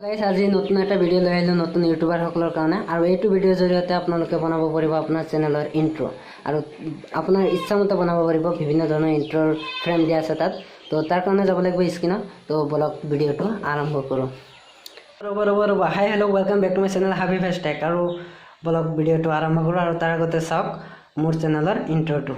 গাইছ, আজি নতুন এটা ভিডিঅ' লৈ আহিলোঁ নতুন ইউটিউবাৰসকলৰ কাৰণে। আৰু এইটো ভিডিঅ'ৰ জৰিয়তে আপোনালোকে বনাব পাৰিব আপোনাৰ চেনেলৰ ইণ্ট্ৰ' আৰু আপোনাৰ ইচ্ছামতে বনাব পাৰিব। বিভিন্ন ধৰণৰ ইণ্ট্ৰ'ৰ ফ্ৰেম দিয়া আছে তাত। তো তাৰ কাৰণে যাব লাগিব স্ক্ৰীণত। তো বলক, ভিডিঅ'টো আৰম্ভ কৰোঁ। ৰ'ব ৰ'ব ৰ'ব, hi hello, welcome back to my channel Habi Fastech. আৰু বলক, ভিডিঅ'টো আৰম্ভ কৰোঁ। আৰু তাৰ আগতে চাওক মোৰ চেনেলৰ ইণ্ট্ৰ'টো।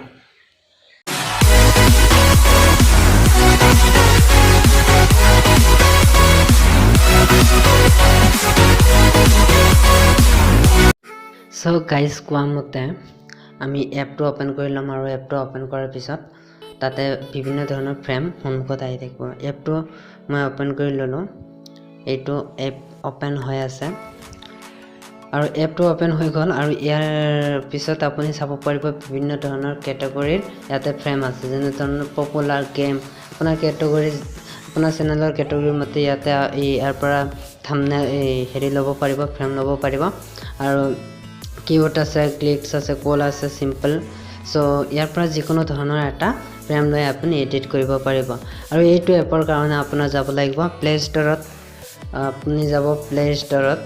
চ' গাইজ, কোৱা মতে আমি এপটো অ'পেন কৰি ল'ম আৰু এপটো অ'পেন কৰাৰ পিছত তাতে বিভিন্ন ধৰণৰ ফ্ৰেম সন্মুখত আহি থাকিব। এপটো মই অ'পেন কৰি ল'লোঁ। এইটো এপ অ'পেন হৈ আছে আৰু এপটো অ'পেন হৈ গ'ল। আৰু ইয়াৰ পিছত আপুনি চাব পাৰিব বিভিন্ন ধৰণৰ কেটেগৰীৰ ইয়াতে ফ্ৰেম আছে, যেনে ধৰণৰ পপুলাৰ গেম। আপোনাৰ কেটেগৰী, আপোনাৰ চেনেলৰ কেটেগৰীৰ মতে ইয়াতে এই ইয়াৰ পৰা থামনে এই হেৰি ল'ব পাৰিব, ফ্ৰেম ল'ব পাৰিব। আৰু কিউট আছে, ক্লিকছ আছে, কল আছে, চিম্পল। চ' ইয়াৰ পৰা যিকোনো ধৰণৰ এটা ফ্ৰেম লৈ আপুনি এডিট কৰিব পাৰিব। আৰু এইটো এপৰ কাৰণে আপোনাৰ যাব লাগিব প্লে' ষ্ট'ৰত। আপুনি যাব প্লে' ষ্ট'ৰত।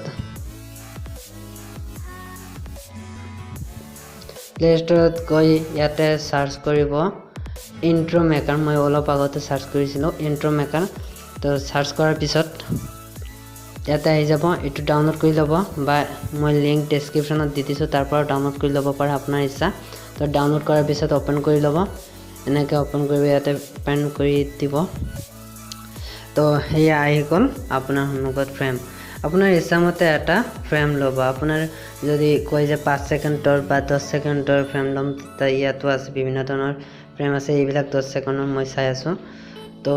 প্লে' ষ্ট'ৰত গৈ ইয়াতে চাৰ্চ কৰিব ইণ্ট্ৰ' মেকাৰ। মই অলপ আগতে চাৰ্চ কৰিছিলোঁ ইণ্ট্ৰ' মেকাৰ। তো চাৰ্চ কৰাৰ পিছত ইয়াতে আহি যাব। এইটো ডাউনলোড কৰি ল'ব বা মই লিংক ডেছক্ৰিপশ্যনত দি দিছোঁ, তাৰ পৰা ডাউনলোড কৰি ল'ব পাৰে, আপোনাৰ ইচ্ছা। তো ডাউনলোড কৰাৰ পিছত অ'পেন কৰি ল'ব। এনেকৈ অ'পেন কৰিব, ইয়াতে অ'পেন কৰি দিব। তো সেয়া আহি গ'ল আপোনাৰ সন্মুখত ফ্ৰেম। আপোনাৰ ইচ্ছামতে এটা ফ্ৰেম ল'ব। আপোনাৰ যদি কয় যে 5 ছেকেণ্ডৰ বা 10 ছেকেণ্ডৰ ফ্ৰেম ল'ম, তেতিয়া ইয়াতো আছে, বিভিন্ন ধৰণৰ ফ্ৰেম আছে। এইবিলাক 10 ছেকেণ্ডৰ মই চাই আছোঁ। তো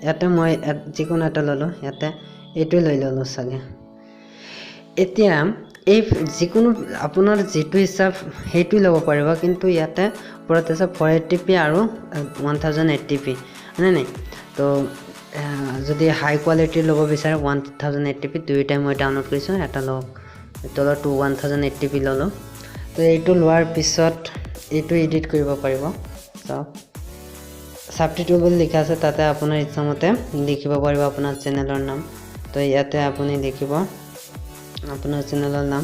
ইয়াতে মই যিকোনো এটা ল'লোঁ। ইয়াতে এইটোৱে লৈ ল'লোঁ চাগে। এতিয়া এই যিকোনো আপোনাৰ যিটো ইচ্ছা সেইটোৱে ল'ব পাৰিব। কিন্তু ইয়াতে ওপৰত আছে 480p আৰু 1080p, হয়নে নাই? তো যদি হাই কোৱালিটিৰ ল'ব বিচাৰে, 1080p। দুয়োটাই মই ডাউনলোড কৰিছোঁ। এটা লওক, তলতো 1080p ল'লোঁ। তো এইটো লোৱাৰ পিছত এইটো এডিট কৰিব পাৰিব। চাওক, ছাবটাইটেল বুলি লিখা আছে, তাতে আপোনাৰ ইচ্ছামতে লিখিব পাৰিব আপোনাৰ চেনেলৰ নাম। তো ইয়াতে আপুনি লিখিব আপোনাৰ চেনেলৰ নাম।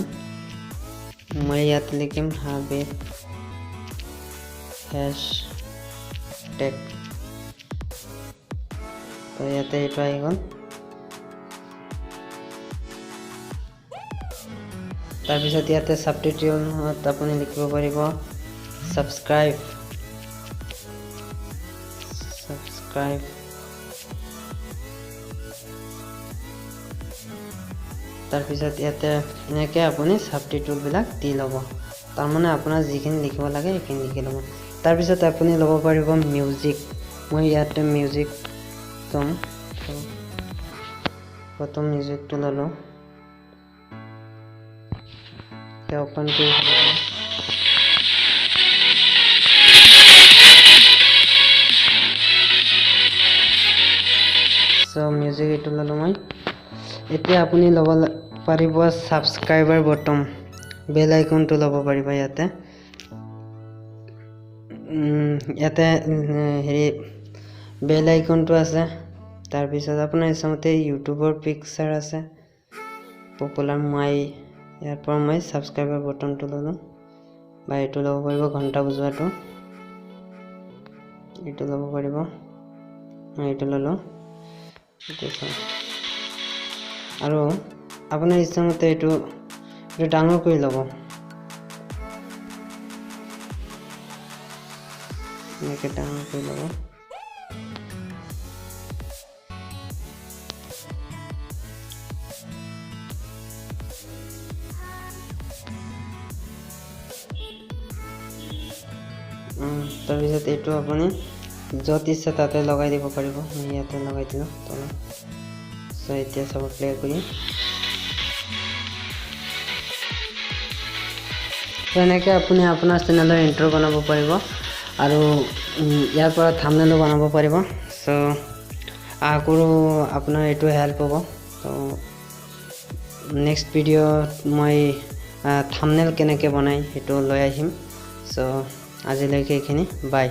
মই ইয়াত লিখিম হাবিব হেছটেগ। তো ইয়াতে এইটো আহি গ'ল। তাৰপিছত ইয়াতে ছাবটাইটেলত আপুনি লিখিব পাৰিব ছাবস্ক্ৰাইব, ছাবস্ক্ৰাইব। তাৰপিছত ইয়াতে এনেকৈ আপুনি ছাবটাইটেলবিলাক দি ল'ব। তাৰমানে আপোনাৰ যিখিনি লিখিব লাগে সেইখিনি লিখি ল'ব। তাৰপিছত আপুনি ল'ব পাৰিব মিউজিক। মই ইয়াতে মিউজিক ল'ম। প্ৰথম মিউজিকটো ল'লোঁ, অ'পেন কৰি। চ' মিউজিক এইটো ল'লোঁ মই। এতিয়া আপুনি ল'ব পাৰিব ছাবস্ক্ৰাইবাৰ বটম, বেল আইকনটো ল'ব পাৰিব। ইয়াতে হেৰি বেল আইকনটো আছে। তাৰপিছত আপোনাৰ ইচ্ছামতে ইউটিউবৰ পিকচাৰ আছে, পপুলাৰ। মই ইয়াৰ পৰা মই ছাবস্ক্ৰাইবাৰ বটনটো ল'লোঁ বা এইটো ল'ব পাৰিব, ঘণ্টা বজোৱাটো এইটো ল'ব পাৰিব। মই এইটো ল'লোঁ। আৰু আপোনাৰ ইচ্ছামতে এইটো ডাঙৰ কৰি ল'ব, এনেকৈ ডাঙৰ কৰি ল'ব। তাৰপিছত এইটো আপুনি য'ত ইচ্ছা তাতে লগাই দিব পাৰিব। মই ইয়াতে লগাই দিলোঁ তলত। চ' এতিয়া চাব প্লে কৰি। এনেকৈ আপুনি আপোনাৰ চেনেলৰ ইণ্ট্ৰ' বনাব পাৰিব আৰু ইয়াৰ পৰা থামনেলো বনাব পাৰিব। চ' আশা কৰোঁ আপোনাৰ এইটো হেল্প হ'ব। ত' নেক্সট ভিডিঅ'ত মই থামনেল কেনেকৈ বনাই সেইটো লৈ আহিম। চ' আজিলৈকে এইখিনি, বাই।